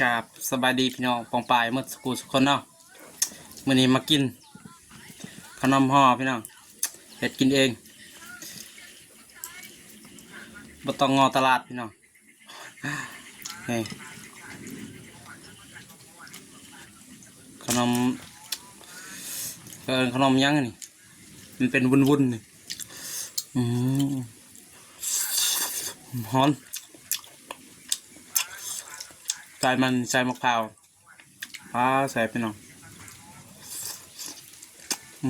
ກາບສະບາຍດີພີ່ນ້ອງປ້ອງປາຍໝົດສູ່ຜູ້ສູ່ຄົນເນາະ. ມື້ນີ້ມາກິນເຂົ້າໜົມຫໍ່ພີ່ນ້ອງ ເຮັດກິນເອງ ບໍ່ຕ້ອງງໍຕະຫຼາດພີ່ນ້ອງ. ນີ້ ເຂົ້າໜົມ ເອີ້ນເຂົ້າໜົມຫຍັງນີ້? ມັນເປັນວຸ້ນໆນີ້. ອືມ ຮ້ອນ ໃສ່ມັນ ໃສ່ໝາກພ້າວ. ອາ ແຊບພີ່ນ້ອງ. ອື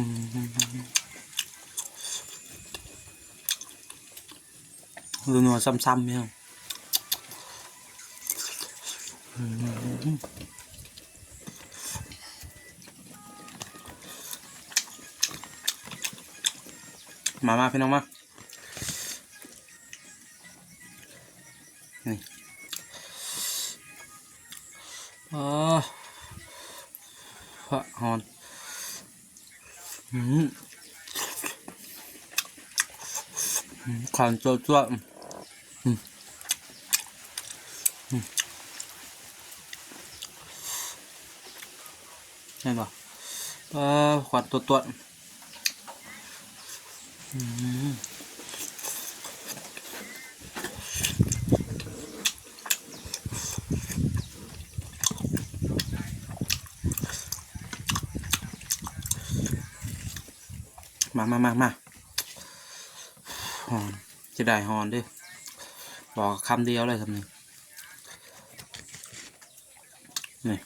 ມ ນົວໆ ຊ້ຳໆ ພີ່ນ້ອງ. ອືມ ມາໆ ພີ່ນ້ອງມາ. ນີ້ ອໍ ຮ້ອນ. ອືມ ອືມ ຄວັນຈົວໆ ອືມ ອືມ ເຫັນບໍ່? ເອີ ຄວັນຕົວໆ. ອືມ ມາ ມາ ມາ ມາ. ຮ້ອນ ຈະໄດ້ຮ້ອນເດ້. ບອກຄຳດຽວເລີຍຄຳນີ້. ນີ້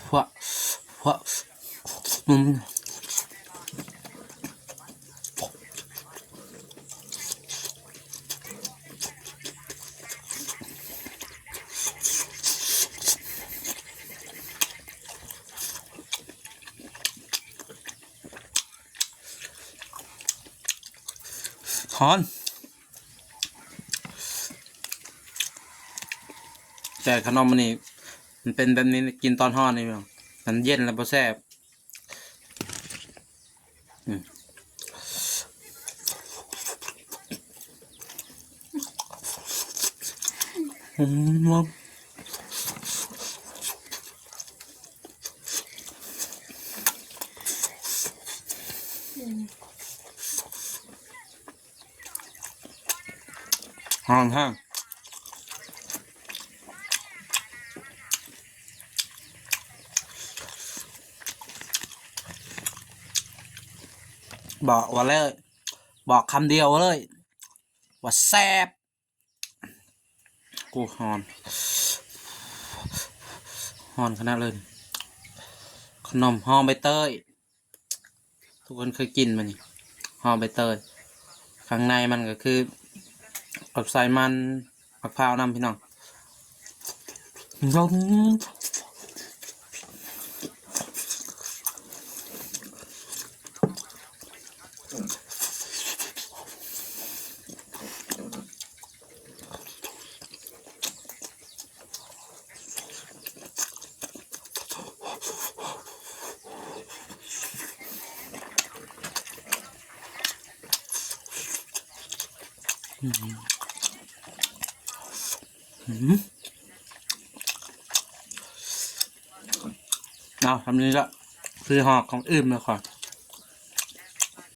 ພວກ ພວກ ອືມ ຮ້ອນ. ແຕ່ເຂົ້າໜົມອັນນີ້ ມັນເປັນແບບນີ້ ກິນຕອນຮ້ອນນີ້ ມັນເຢັນແລ້ວບໍ່ແຊບ. ອືມ ອືມ ຫອມແຮງ. ບອກວ່າເລີຍ ບອກຄຳດຽວເລີຍວ່າແຊບ. ໂອ້ ຮ້ອນ ຮ້ອນຂະໜາດເລີຍ. ເຂົ້າໜົມຫໍ່ໃບເຕີຍ. ທຸກຄົນເຄີຍກິນບໍ່ນີ້? ຫໍ່ໃບເຕີຍ ຂ້າງໃນມັນກໍຄື ກັບໃສ່ມັນ ໝາກພ້າວນຳ ພີ່ນ້ອງ. ອືມ ອືມ ເອົາ ທຳນີ້ລະ ຄືຫອກຂອງອື່ນມາກ່ອນ.